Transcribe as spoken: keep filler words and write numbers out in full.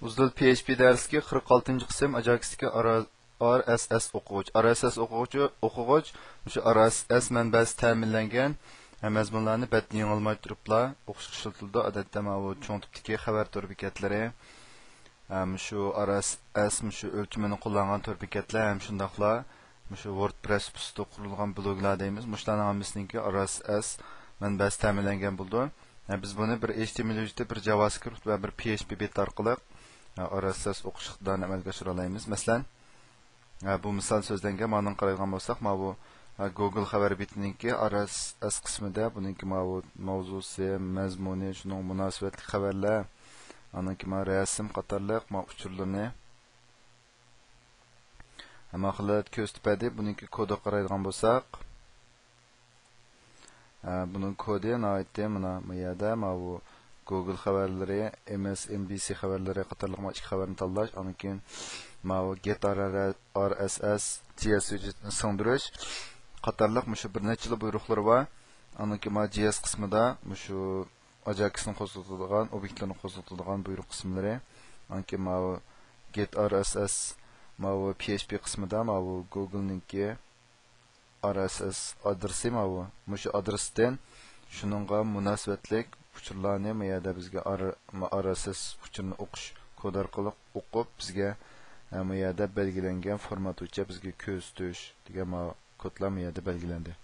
ئۇزدۇل پي ئېچ پى دەرسلىكى قىرىق ئالتىنچى قىسىم، ئاجاكستىكى ئار ئېس ئېس ئوقۇغۇچ. ئار ئېس ئېس ئوقۇغۇچى، ئوقۇغۇچ مۇشۇ ئار ئېس ئېس مەنبەسى تەمىنلەنگەن مەزمۇنلارنى بەتتىن يېڭىلماي تۇرۇپلا ئوقۇشقا ئىشلىتىلىدۇ. ئادەتتە ماۋۇ چوڭ تىپتىكى خەۋەر تور بېكەتلىرى، ھە، مۇشۇ ئار ئېس ئېس، مۇشۇ ئۆلچىمىنى قوللانغان تور بېكەتلەر ھەم شۇنداقلا مۇشۇ ۋوردپرېس ئۈستىدە قۇرۇلغان بلوگلار دەيمىز. مۇشۇلارنىڭ ھەممىسىنىڭكى ئار ئېس ئېس مەنبەسى تەمىنلەنگەن بولىدۇ. ھە، بىز بۇنى بىر ئېچ تى ئېم ئېل ھۆججىتى، بىر جاۋاسكرىپت ۋە بىر پي ئېچ پى بېت ئارقىلىق، ھە، ئار ئېس ئېس ئوقۇش ئىقتىدارىنى ئەمەلگە ئاشۇرالايمىز. مەسىلەن، ھە، بۇ مىسال سۆزلەنگەن مانىڭغا قارايدىغان بولساق، ماۋۇ، ھە، گوگل خەۋەر بېتىنىڭكى ئار ئېس ئېس قىسمىدا بۇنىڭكى ماۋۇ ماۋزۇسى، مەزمۇنى، شۇنىڭغا مۇناسىۋەتلىك خەۋەرلەر، ئانىڭكى ماۋۇ رەسىم قاتارلىق ماۋۇ ئۇچۇرلىرىنى ھەممە خىل ھالەتتە كۆرسىتىپ بەردى. بۇنىڭكى كودىغا قارايدىغان بولساق، ھە، بۇنىڭ كودى ناھايىتى مانا بۇ يەردە ماۋۇ گوگل خەۋەرلىرى، ئېم ئېس ئېن بى سى خەۋەرلىرى قاتارلىق ما ئىككى خەۋەرنى تاللاش، ئاندىن كېيىن ماۋۇ گېت ئار ئېس ئېس، جي ئېس ھۆججىتىنى سىڭدۈرۈش قاتارلىق مۇشۇ بىر نەچچىلا بۇيرۇقلىرى بار. ئاندىن كېيىن ماۋۇ جي ئېس قىسمىدا مۇشۇ ئاجاكسنى قوزغىتىدىغان، ئوبيېكتلارنى قوزغىتىدىغان بۇيرۇق قىسىملىرى. ئاندىن كېيىن ماۋۇ گېت ئار ئېس ئېس، ماۋۇ پي ئېچ پى قىسمىدا ماۋۇ گوگلنىڭكى ئار ئېس ئېس ئادرېسى ماۋۇ. مۇشۇ ئادرېستىن شۇنىڭغا مۇناسىۋەتلىك ئۇچۇرلارنى ما يەردە بىزگە ئار-، ئار ئېس ئېس ئۇچۇرنى ئوقۇش كودى ئارقىلىق ئوقۇپ، بىزگە، ئە، ما يەردە بەلگىلەنگەن فورمات بويىچە بىزگە كۆرسىتىش دېگەن ما كودلار ما يەردە بەلگىلەندى.